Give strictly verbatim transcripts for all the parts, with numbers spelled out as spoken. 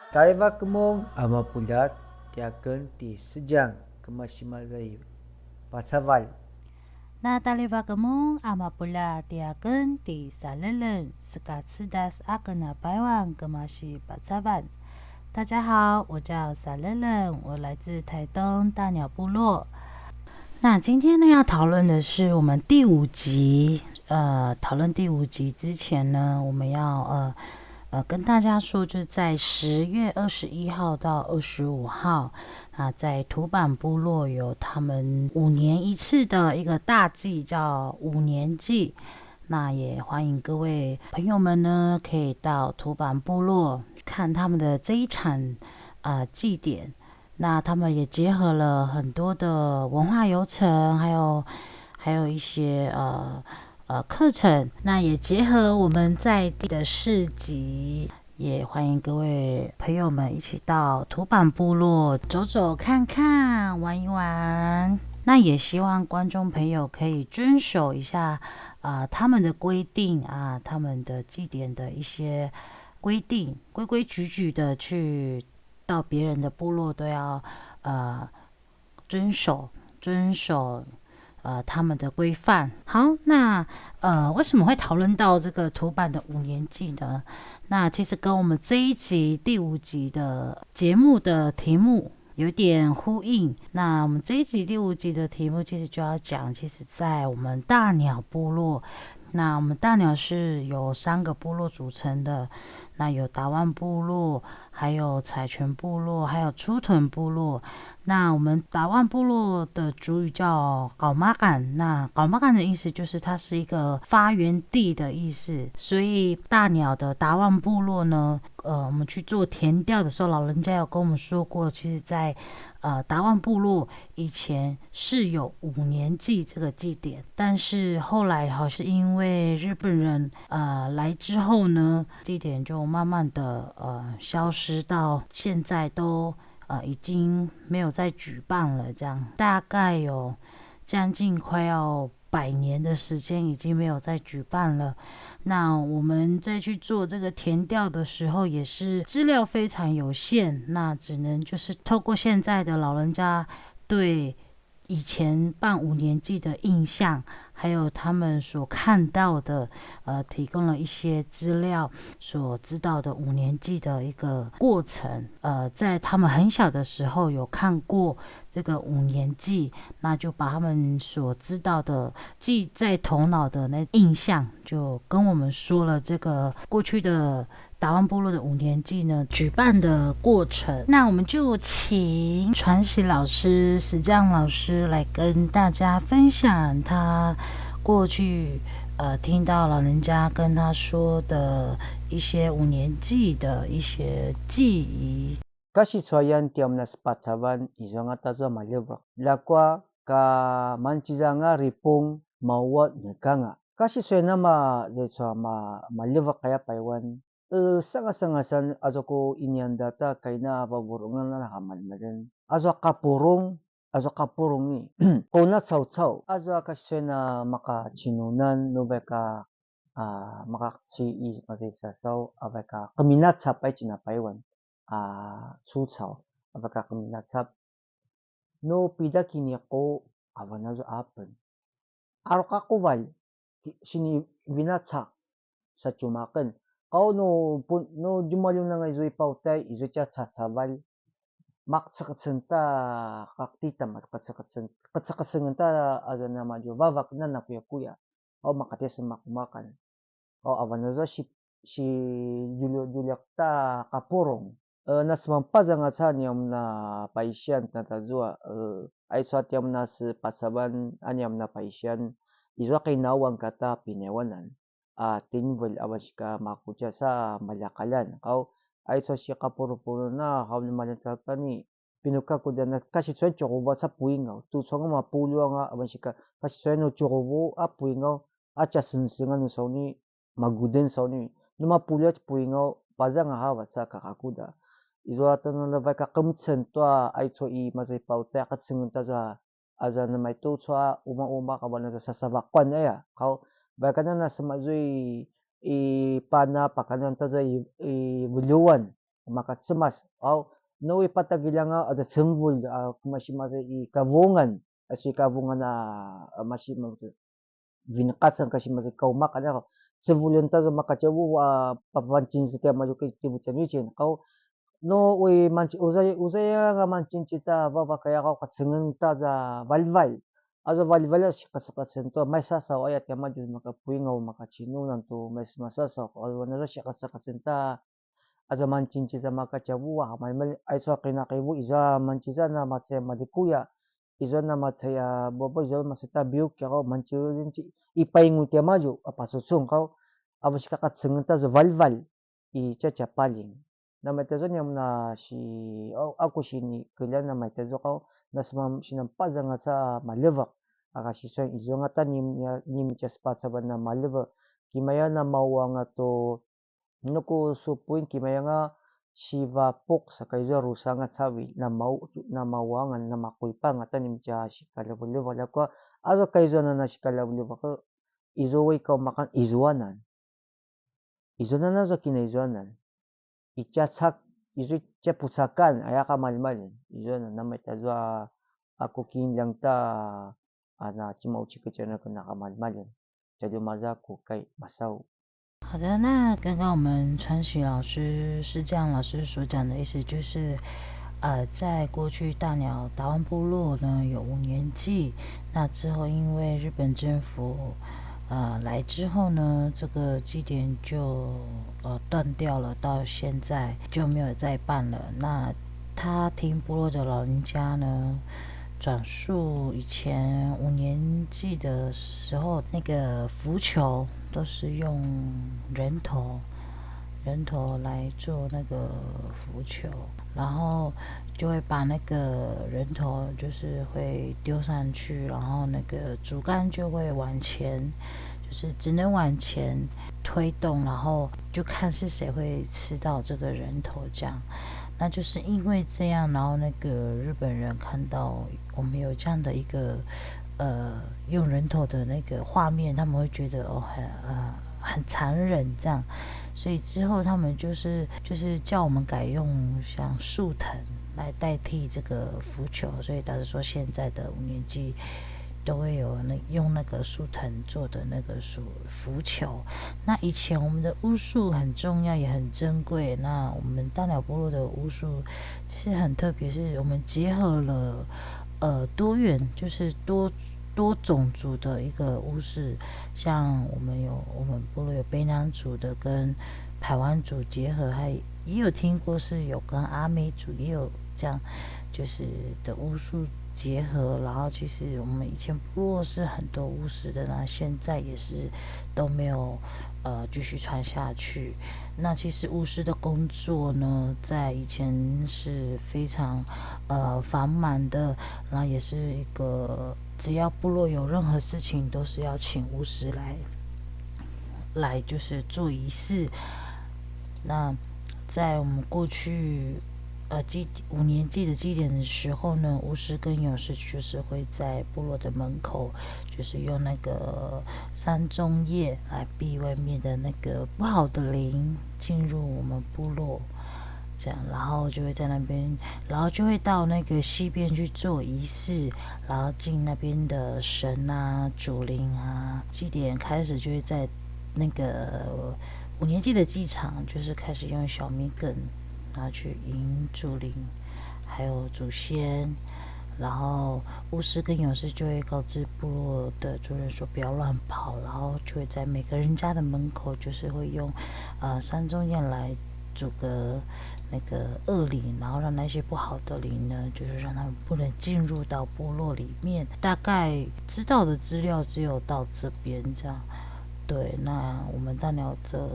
Taivak mun a mapuljat, tiaken ti Sedjang, kemasi maza i Pacavalj. Na taivak mun a mapuljat, tiaken ti Saleleng, sekacedas aken a Paiwan, kemasi Pacavalj. 大家好，我叫 Saleleng，我来自台东大鸟部落。那今天呢，要讨论的是我们第五集。呃，讨论第五集之前呢，我们要呃呃跟大家说，就是在十月二十一号到二十五号，啊，在土坂部落有他们五年一次的一个大祭，叫五年祭。那也欢迎各位朋友们呢，可以到土坂部落看他们的这一场啊祭典。那他们也结合了很多的文化游程，还有还有一些呃呃课程，那也结合我们在地的市集，也欢迎各位朋友们一起到土坂部落走走看看，玩一玩。那也希望观众朋友可以遵守一下啊、呃、他们的规定啊，他们的祭典的一些规定，规规矩矩的去到别人的部落都要呃遵守遵守呃他们的规范。好，那呃为什么会讨论到这个土坂的五年祭呢？那其实跟我们这一集第五集的节目的题目有点呼应。那我们这一集第五集的题目其实就要讲，其实在我们大鸟部落，那我们大鸟是由三个部落组成的，那有达旺部落，还有彩泉部落，还有初屯部落。那我们达旺部落的族语叫 qaumakan， 那 qaumakan 的意思就是它是一个发源地的意思，所以大鸟的达旺部落呢，呃，我们去做田调的时候，老人家有跟我们说过，其实在呃达旺部落以前是有五年祭这个祭典，但是后来好像因为日本人呃来之后呢，祭典就慢慢的呃消失，到现在都呃已经没有再举办了。这样大概有将近快要百年的时间已经没有再举办了。那我们再去做这个田调的时候，也是资料非常有限，那只能就是透过现在的老人家对以前办五年祭的印象，还有他们所看到的，呃，提供了一些资料，所知道的五年祭的一个过程。呃，在他们很小的时候有看过这个五年祭，那就把他们所知道的记在头脑的那印象，就跟我们说了这个过去的达旺部落的五年祭呢举办的过程。那我们就请传喜老师、史将老师来跟大家分享他过去呃听到老人家跟他说的一些五年祭的一些记忆。 Kasicuayan tiamen a sepacavan izua ngata zua maljeveq. Ljakua ka mancizanga ripung mauat nekanga. Kasicuayan ama zaicu a ma-, maljeveq aya Paiwan. E, sangasangasan azua ku inian data kaina vavurungan a hamalimalen. Azua qapurung, azua qapurung i. Quna caucau. Azua kasicuayan a maqacinunan nu vaik a, a, maqaqci i mazai sasaw, a vaik a qeminacap ai cina Paiwan. A, cucau, a vaik a qeminacap. Nu pida kiniqu, avan azua apen. Aru qaquvalj, ki-, sinivinacaq sa tjumaqen. Qau nu pun-, nu djemaljun anga izua i pautai, izua tja cacavalj. Maqeceqeceng ta qaqtita, maqeceqeceng, qeceqecengen ta azua namadju vavak na nakuyakuya. Qau maqati a semaqumaqan. Qau avan azua si, si djulju-, djuljuq ta qapurung. E, na semanpazang aca niamen a paisian tazua, e, aicu a tiamen a sepacavan a niamen a paisian, izua qinauan kata pinaiwanan, a tinvelj avan sika maqutja sa maljaqaljan. Qau, aicu a siqapurupurun a haulimaljan tatani, pinukakudan a kasicuayan tjuquvu a puingaw, tucu anga mapulju anga avan sika kasicuayan nu tjuquvu a puingaw, a tja sengsengan nu sauni, maguden sauni, nu mapulju a puingaw, pazang a havac a kakakuda. Izua tana vaik a qemceng tua aicu i mazai pautai a qecengen tazua, aza namaitucu a umaq umaq avan azua sasavaquan aya. Qau, vaik anan a semazui i pana pakanan tazua i, i veljuan. maka cemas. Au, nu i patagiljanga aza cemvulj a kemasi maza i kavungan, a si kavungan a, a masi maza vinqacan kasi maza i kaumaqan a cemvuljen taza maka tjavu a papancing sa tiamadju ki civucamicin. Qau, nu ui manci-, uzai-, uzai anga mancing ci sa vavakaya qau kacengen taza valval. Aza valval a sikasakasen tua maisasaw aya tiamadju maka puingaw maka cinunan tu maisemasasaw. Qau aza sikasakasen ta aza mancing ci sa maka tjavu a, maimel, aicu a qinaqivu, izua mancing sa na macaya malikuya, izua na macaya buabu, izua macaya tabiuk, kiqau mancing ci, i paingu tiamadju, a pacucung qau, a vasikakacengen taza valval, i cacapaling. Na maitazua niamen a si, au, aku sinikeljan na maitazua qau, na semam-, sinanpazanga sa malevak, a kasi suan izua ngata ni, ni, ni micas pacavan na malevak, kimaya na mauanga tu, nu ku supuin kimayanga siva puk saka izua rusa anga cavilj, na mau-, na mauangan, na makuipanga ta ni mitja sikaleveleva. Ljakua, aza ka izua na na sikaleveleva ke, izua ika makan izuanan. Izuanan aza kina izuanan. Ica cak, izua ica pucakan, aya ka maljimalji. Izuanan, na maitazua aku kinljang ta, a na cimaucikecana kena ka maljimalji. Jadi maza ku kai masau. 好的，那刚刚我们川喜老师是这样，老师所讲的意思就是，呃，在过去大鸟达旺部落呢有五年祭，那之后因为日本政府呃来之后呢，这个祭典就呃断掉了，到现在就没有再办了。那他听部落的老人家呢转述以前五年祭的时候，那个福球都是用人头，人头来做那个福球，然后就会把那个人头就是会丢上去，然后那个竹竿就会往前，就是只能往前推动，然后就看是谁会吃到这个人头这样。那就是因为这样，然后那个日本人看到我们有这样的一个呃用人头的那个画面，他们会觉得哦很呃很残忍这样，所以之后他们就是就是叫我们改用像树藤来代替这个福球，所以导致说现在的五年祭都会有那用那个树藤做的那个树福球。那以前我们的巫术很重要也很珍贵，那我们大鸟部落的巫术其实很特别，是我们结合了呃多元，就是多多种族的一个巫术，像我们有我们部落有卑南族的跟排湾族结合，还也有听过是有跟阿美族也有这样就是的巫术结合，然后其实我们以前部落是很多巫师的，那现在也是都没有呃继续传下去。那其实巫师的工作呢，在以前是非常呃繁忙的，然后也是一个只要部落有任何事情，都是要请巫师来来就是做仪式。那在我们过去呃祭五年祭的祭典的时候呢，巫师跟勇士就是会在部落的门口，就是用那个山棕叶来避外面的那个不好的灵进入我们部落。这样，然后就会在那边，然后就会到那个溪边去做仪式，然后敬那边的神啊、祖灵啊，祭典开始就会在那个五年祭的祭场，就是开始用小米梗，然后去迎祖灵，还有祖先，然后巫师跟勇士就会告知部落的族人说不要乱跑，然后就会在每个人家的门口就是会用呃山中宴来阻隔那个恶灵，然后让那些不好的灵呢，就是让他们不能进入到部落里面。大概知道的资料只有到这边这样。对，那我们大鸟的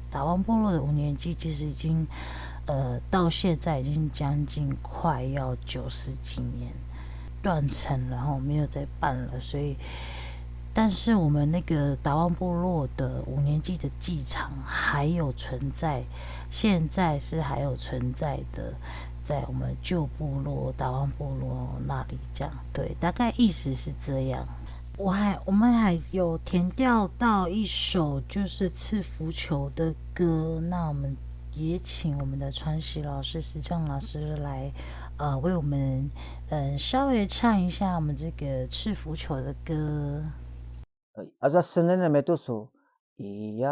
达旺部落的五年祭其实已经呃到现在已经将近快要九十几年断层了哈，没有再办了，所以。但是我们那个达旺部落的五年祭的祭场还有存在，现在是还有存在的，在我们旧部落达旺部落那里这样。对，大概意思是这样。我还我们还有填调到一首就是刺福球的歌，那我们也请我们的传习老师、石匠老师来，呃，为我们，嗯，稍微唱一下我们这个赤福球的歌。 Aza senen a metusu. Iya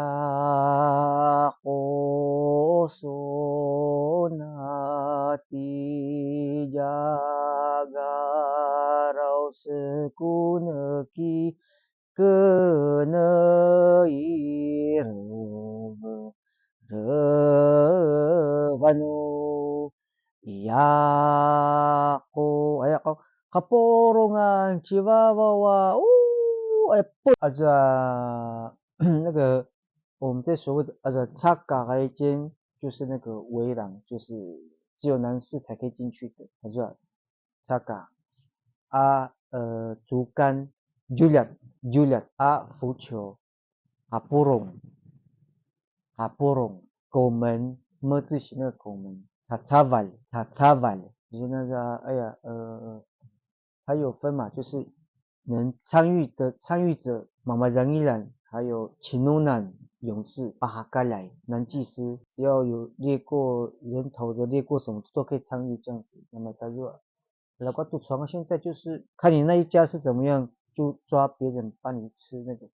qusuna ti jagarau sekuneki kenei revanu. Iya qu, aya qu, qapurongan civavawa, u, eh, pu-, aza, 那个，我们这所谓的，aza caka 那一间，就是那个围栏，就是只有男士才可以进去的，aza caka. 啊，呃，竹竿，djuljat, djuljat, 啊，浮球， qapurung, qapurung, 拱门, 么字形那个拱门, cacavalj, cacavalj, 就是那个，哎呀，呃，它有分嘛，就是能参与的参与者，mamasangilan, 还有 cinunan, 勇士, pahakaljay, 男祭司，只要有猎过人头的、猎过什么的都可以参与这样子。那么他就 老高赌场现在就是看你那一家是怎么样，就抓别人帮你吃那个。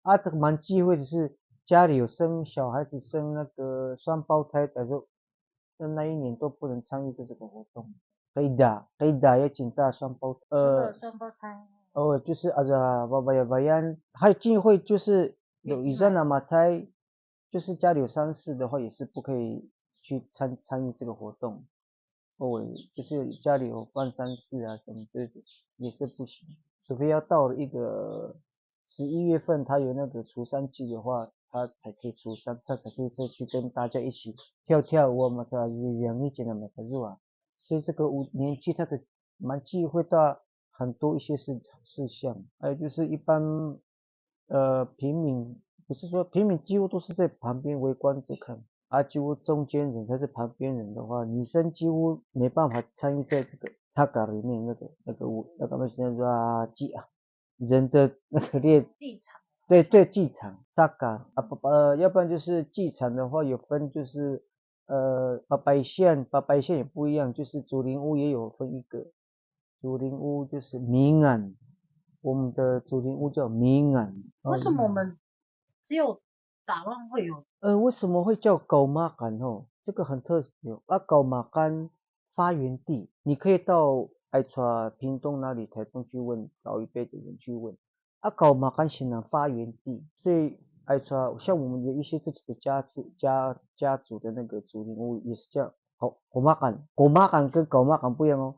啊，这个蛮忌讳的是，家里有生小孩子生那个双胞胎，假如那那一年都不能参与这个活动。Qida, qida 也请大双胞，呃，双胞胎。哦，就是啊，这 vavayayan，还有忌讳就是有 izana macai，就是家里有丧事的话，也是不可以去参参与这个活动。哦，就是家里有办丧事啊什么之类的，也是不行，除非要到了一个十一月份，他有那个除丧祭的话，他才可以除丧，他才可以再去跟大家一起跳跳舞啊嘛，是吧？养一点的嘛，可是啊，所以这个五年祭它的蛮忌讳到很多一些事事项，还有就是一般呃，平民，不是说平民几乎都是在旁边围观着看，啊，几乎中间人才是旁边人的话，女生几乎没办法参与在这个 caka 里面那个那个舞那个那个啊祭啊，人的那个列祭场。对对祭场 caka 啊不呃，要不然就是祭场的话有分就是呃 papaysian，papaysian 也不一样，就是祖灵屋也有分一个。 祖灵屋就是 mingan，我们的祖灵屋叫 mingan。为什么我们只有打乱会有？呃，为什么会叫 qaumakan 哦？这个很特别啊，qaumakan 发源地，你可以到爱川、屏东哪里、台东去问老一辈的人去问，啊，qaumakan 显然发源地，所以爱川像我们有一些自己的家族家家族的那个祖灵屋也是叫 qaumakan，qaumakan 跟 qaumakan 不一样哦。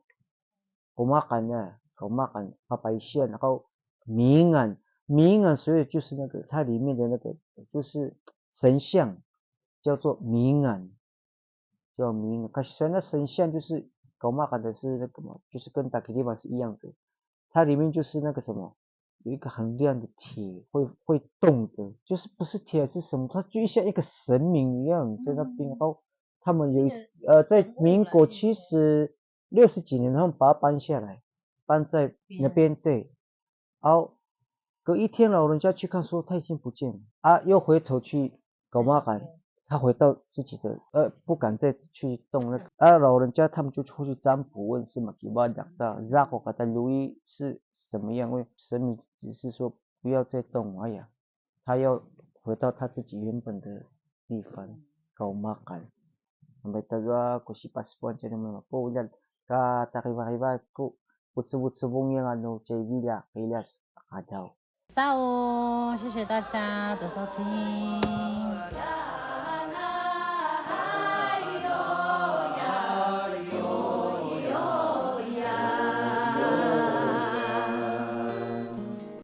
qaumakan 啊，qaumakan，papaysian，然后 mingan，mingan，所以就是那个它里面的那个就是神像，叫做 mingan，叫 mingan。可是那神像就是 qaumakan 的是那个嘛，就是跟 takirivan 是一样的，它里面就是那个什么，有一个很亮的铁，会会动的，就是不是铁是什么，它就像一个神明一样在那边。然后他们有一呃，在民国七十六十几年，他们把它搬下来，搬在那边，对。然后隔一天，老人家去看，说他已经不见了啊，又回头去 qaumakan，他回到自己的呃，不敢再去动那个啊，老人家他们就会去占卜问事嘛，kibadak 的 zako kata lui 是怎么样？因为神明只是说不要再动，哎呀，他要回到他自己原本的地方，qaumakan。Sampai tazua ku sipasipuan tjani mamapuljat ka taqivaqivak ku vucevucevung yang anu tjaivilja qiljas a qadaw. Sao，谢谢大家的收听。